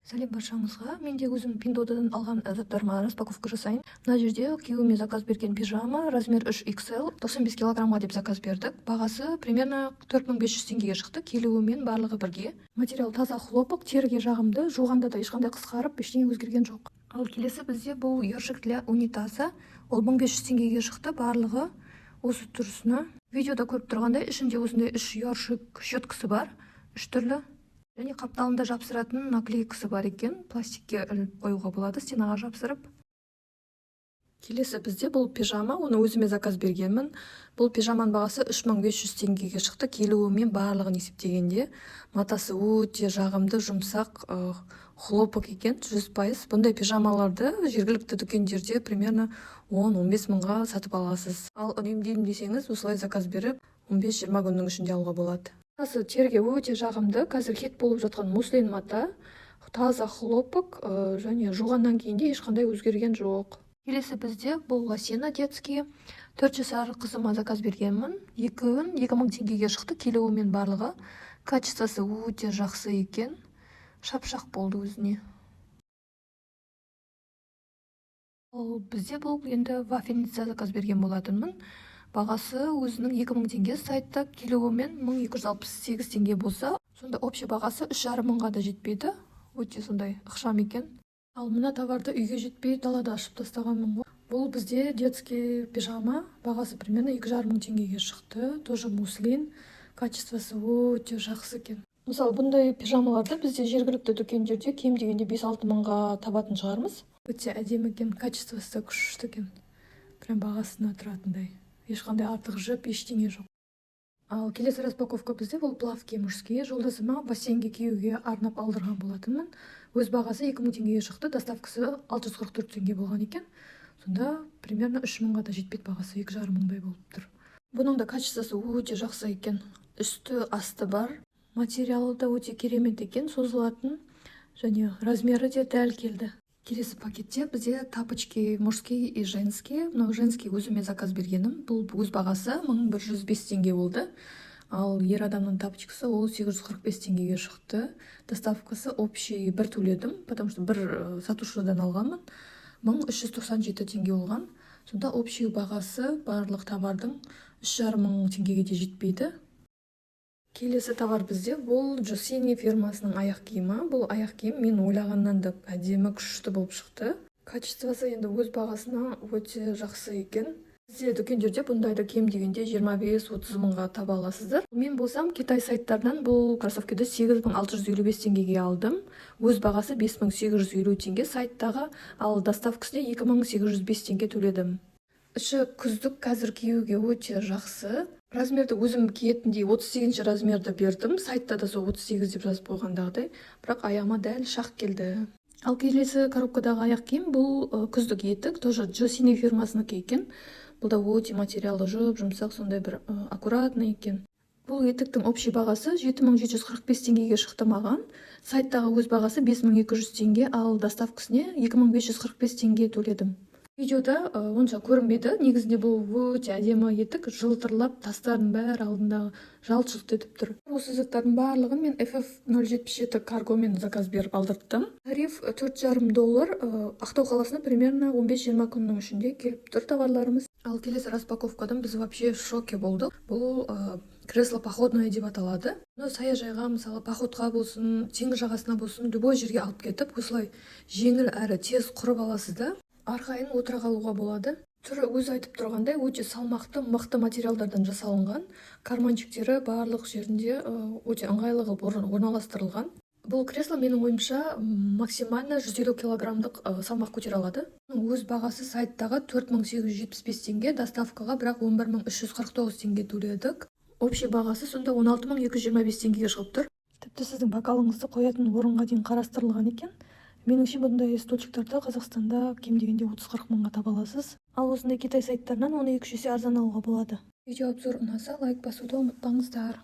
Сәлем баршаңызға! Мен де өзім Пиндуодуодан алған заттарыма распаковка жасайын. Мына жерде күйеуіме заказ берген пижама, размер 3 XL, 95 килограммға деп заказ бердік. Бағасы примерно 4500 теңгеге шықты, келуімен барлығы бірге. Материал таза хлопок, теріге жағымды, жуғанда да ешқандай қысқарып, ештеңе өзгерген жоқ. Ал келесі бізде бұл ёршик для унитаза. Ол 1500 теңгеге шықты, барлығы осы тұрысына. Видеода көріп тұрғандай, ішінде осындай үш ёршик, щеткасы бар, үш түрлі. Және қапталында жапсыратын наклейкасы бар екен, пластикке іліп қоюға болады, стенаға жапсырып. Келесі бізде бұл пижама, оны өзіме заказ бергенмін. Бұл пижаманың бағасы 3500 теңгеге шықты, келуімен барлығын есептегенде. Матасы өте жағымды, жұмсақ, хлопок екен, 100%. Бұндай пижамаларды жергілікті дүкендерде примерно 10-15 мыңға сатып аласыз. Ал үнемдеймін десеңіз, осылай заказ беріп, 15-20 күннің ішінде алуға болады. Матасы теріге өте жағымды, қазір хит болып жатқан муслин мата, таза хлопок, және жуғаннан кейін де ешқандай өзгерген жоқ. Келесі бізде бұл лосина детские. 4 жасар қызыма заказ бергенмін. Екеуін 2000 теңгеге шықты, келуімен барлығы. Качествосы өте жақсы екен. Шапшақ болды өзіне. Ал бізде бұл енді вафельница заказ берген болатынмын. Бағасы өзінің 2000 теңге, сайтта келуімен 1268 теңге болса, сонда общий бағасы 3,5 мыңға да жетпейді. Өте сондай ықшам екен. Ал мына товарды үйге жетпей, далада ашып тастағанмын ғой. Бұл бізде детский пижама, бағасы примерно 2,5 мың теңгеге шықты. Тоже муслин, качествосы өте жақсы екен. Мысалы, бұндай пижамаларды бізде жергілікті дүкендерде кем дегенде 5-6 мыңға табатын шығармыз. Өте әдемі екен, качествосы да күшті екен. Прям бағасына тұратындай. Ешқандай артық жіп, ештеңе жоқ. Ал келесі распаковка бізде бұл плавки мужские. Жолдасыма бассейнге киюге арнап алдырған болатынмын. Өз бағасы 2000 теңгеге шықты, доставкасы 644 теңге болған екен. Сонда примерно 3 мыңға да жетпейді бағасы, 2,5 мыңдай болып тұр. Бұның да качествосы өте жақсы екен. Үсті, асты бар. Материалы да өте керемет екен, созылатын. Және размері де дәл келді. Келесі пакетте бізде тапочки мужские и женские. Мынау женский, өзіме заказ бергенім. Бұл өз бағасы 1105 теңге болды. Ал ер адамның тапочкасы, ол 845 теңгеге шықты. Доставкасы общий бір төледім, потому что бір сатушыдан алғанмын. 1397 теңге болған. Сонда общий бағасы барлық товардың 3,5 мың теңгеге де жетпейді. Келесі товар бізде бұл Джосини фирмасының аяқ киімі. Бұл аяқ киім мен ойлағаннан да әдемі, күшті болып шықты. Качествосы енді өз бағасына өте жақсы екен. Бізде дүкендерде бұндайды кем дегенде 25-30 мыңға таба аласыздар. Мен болсам, Китай сайттарынан бұл кроссовкиді 8655 теңгеге алдым. Өз бағасы 5850 теңге сайттағы, ал доставкасіне 2805 теңге төледім. Іші күздік, қазір киюге өте жақсы. Размерді өзім киетіндей 38 размерді бердім. Сайтта да сол 38 деп жазып қойғандағыдай, бірақ аяғыма дәл шақ келді. Ал келесі коробкадағы аяқ киім бұл күздік етік, тоже Джосини фирмасынікі екен. Бұл да өте материалы жұп жұмсақ, сондай бір аккуратный екен. Бұл етіктің общий бағасы 7745 теңгеге шықты маған. Сайттағы өз бағасы 5200 теңге, ал доставкасіне 2545 теңге төледім. Видеода онша көрінбейді. Негізінде бұл өте әдемі етік, жылтырлап, тастардың бәрі алдындағы жалт жұлт етіп тұр. Осы заттардың барлығын мен FF 077 каргомен заказ беріп алдырттым. Тариф 4,5 доллар. Ақтау қаласына примерно 15-20 күннің ішінде келіп тұр товарларымыз. Ал келесі распаковкадан біз вообще в шоке болдық. Бұл кресло походное деп аталады. Бұны саяжайға, мысалы, походқа болсын, теңіз жағасына болсын, любой жерге алып кетіп, осылай жеңіл әрі тез құрып аласыз да, арқайын отыра қалуға болады. Түрі өзі айтып тұрғандай, өте салмақты, мықты материалдардан жасалынған. Карманчиктері барлық жерінде өте ыңғайлы қылып орналастырылған. Бұл кресло, менің ойымша, максимально 150 килограммдық салмақ көтере алады. Өз бағасы сайттағы 4875 теңге, доставкаға бірақ 11349 теңге төледік. Общий бағасы сонда 16225 теңгеге шығып тұр. Тіпті сіздің бокалыңызды қоятын орынға дейін қарастырылған екен. Меніңше, бұндай стульчиктарды Қазақстанда кем дегенде 30-40 мыңға таба аласыз. Ал осындай Китай сайттарынан оны 2-3 есе арзан алуға болады. Видео обзор ұнаса, лайк басуды ұмытпаңыздар.